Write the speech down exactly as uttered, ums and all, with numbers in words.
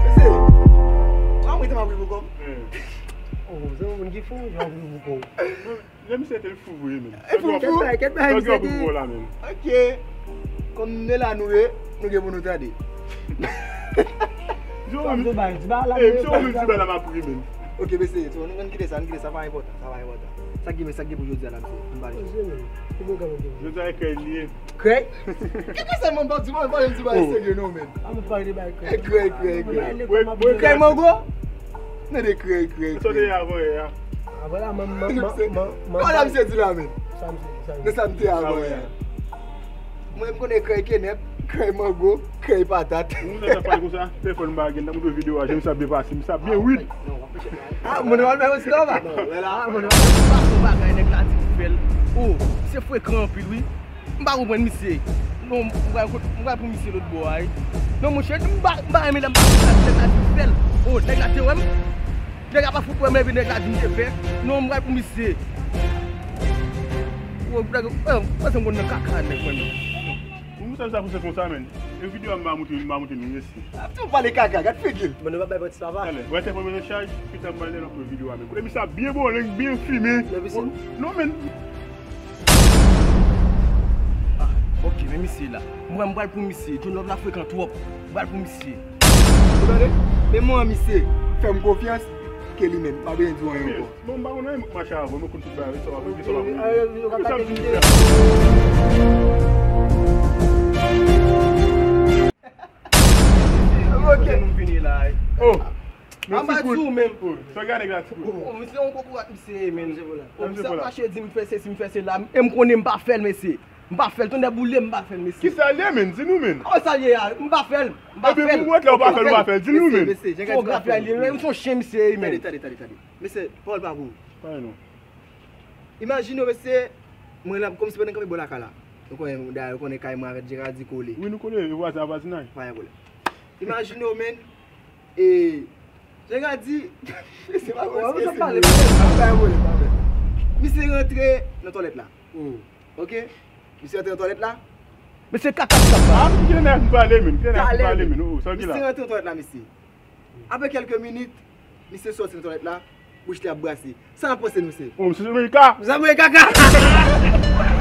Mesye, pa mwen te m ap ri pou kò m. Oh, se yon moun ki fou, jan ap ri pou kò w. Lè misye te fou vre, men. E fou, fou. Kèt bay, kèt bay, misye te. Ok. Kòm nou la nou ye, nou gen pou nou tande. Misye wè menm ti bay la, men. Ok, mesye, ann kite sa, ann kite sa, pa enpòtan, sa pa enpòtan. Sa ki gen, sa ki gen pou jodi a la, mesye, ann pale. Jodi a e krèy li ye. Krèy? Kèt bay, sa mwen pa di, mwen pale di bagay serye non, men. Krèy, krèy, krèy. Krèy mango? Tande krèy, krèy, krèy. Sa w te ye avan yè a? Avan la, man, man, man, man, man. Kòman misye di la, men? Sa misye, sa misye. Nan sa m te avan yè a. Mwen, m konnen krèy kenèp, krèy mango, krèy patat. Ou sa pale konsa? Telefòn m pa gen, m ap montre videyo a, jan misye ap byen pase, misye ap byen wid. Ah, moun wè l, men, sinon, va. Non, wè la. Ah, moun wè l. Pa fè bagay, nèg la di l fè l. Oh, se frekan anpil, wi. M pa konprann misye. Non, m pral, m pral pou misye lòt bò a, wi. Non, monchè, m pa, m pa renmen lè m pa konprann nèg la di fè l. Oh, nèg la te wè m. Nèg la pa fout wè m, epi nèg la di m te fè. Non, m pral pou misye. Oh, nèg, eh, panse m konn nan kaka, nèg, mwen menm. Ou sa, sa konsa, men. E videyo a m pa montre, m pa montre nou resi. Ap tou pale kaka, gad figi l. Bon, nou pa bay manti, papa. Alè, wè, te pran chaj, pita m pale nan videyo a, men. Kote misye ap byen boling, byen fimen. Non, men. Ah, ok, men misye la. Mwen, m pral pou misye. John Love la frekan twòp. M pral pou misye. Ou tande? Men mwen, misye, fè m konfyans ke li menm. Pa bezwen di anyen ankò. Non, m pa konn anyen, m mache avè w, m konn tout bagay, sa w ap di, sa w ap di. Ok. Oh. An ba di w menm. Sa gade nèg la ti kout. Oh, misye yon kokorat misye ye, men. Misye ap mache di m fè sesi, m fè sela. E m konnen m pa fè l, mesye. M pa fè l, tonnè boule, m pa fè l, mesye. Kisa l ye, men? Di nou, men. Kòman sa l ye a? M pa fè l. M pa fè l. Epi pou mwen, lè w pa fè l, ou pa fè l. Di nou, men. Fotografi a li ye, men. Misye yon chen, misye ye, men. Tande, tande, tande, tande. Mesye, pawòl pa pou ou. Pa non. Imajine w, mesye, mwen la, kòmsi pandan kanpe bò lakay la. Ou konnen, dayè, ou konnen kay mwen avèk Jeradi kole. Wi, nou kole, e vwazen a vwazinay. Pa gen pwoblèm. Imajine w, men, e, Jeradi, se pa vre, se pa vre, pa vre. Misye rantre nan twalèt la. Ok? Misye rantre nan twalèt la. Mesye kaka, kaka. Ah, ki nèg ki pale, men? Ki nèg ki pale, men? Oh, sa ki la? Misye rantre nan twalèt la, mesye. Apre kèlke minit, misye sòti nan twalèt la, bouch li ap brase. Sa n ap panse, mesye? Oh, misye se Amerika! Misye Amerika, kaka!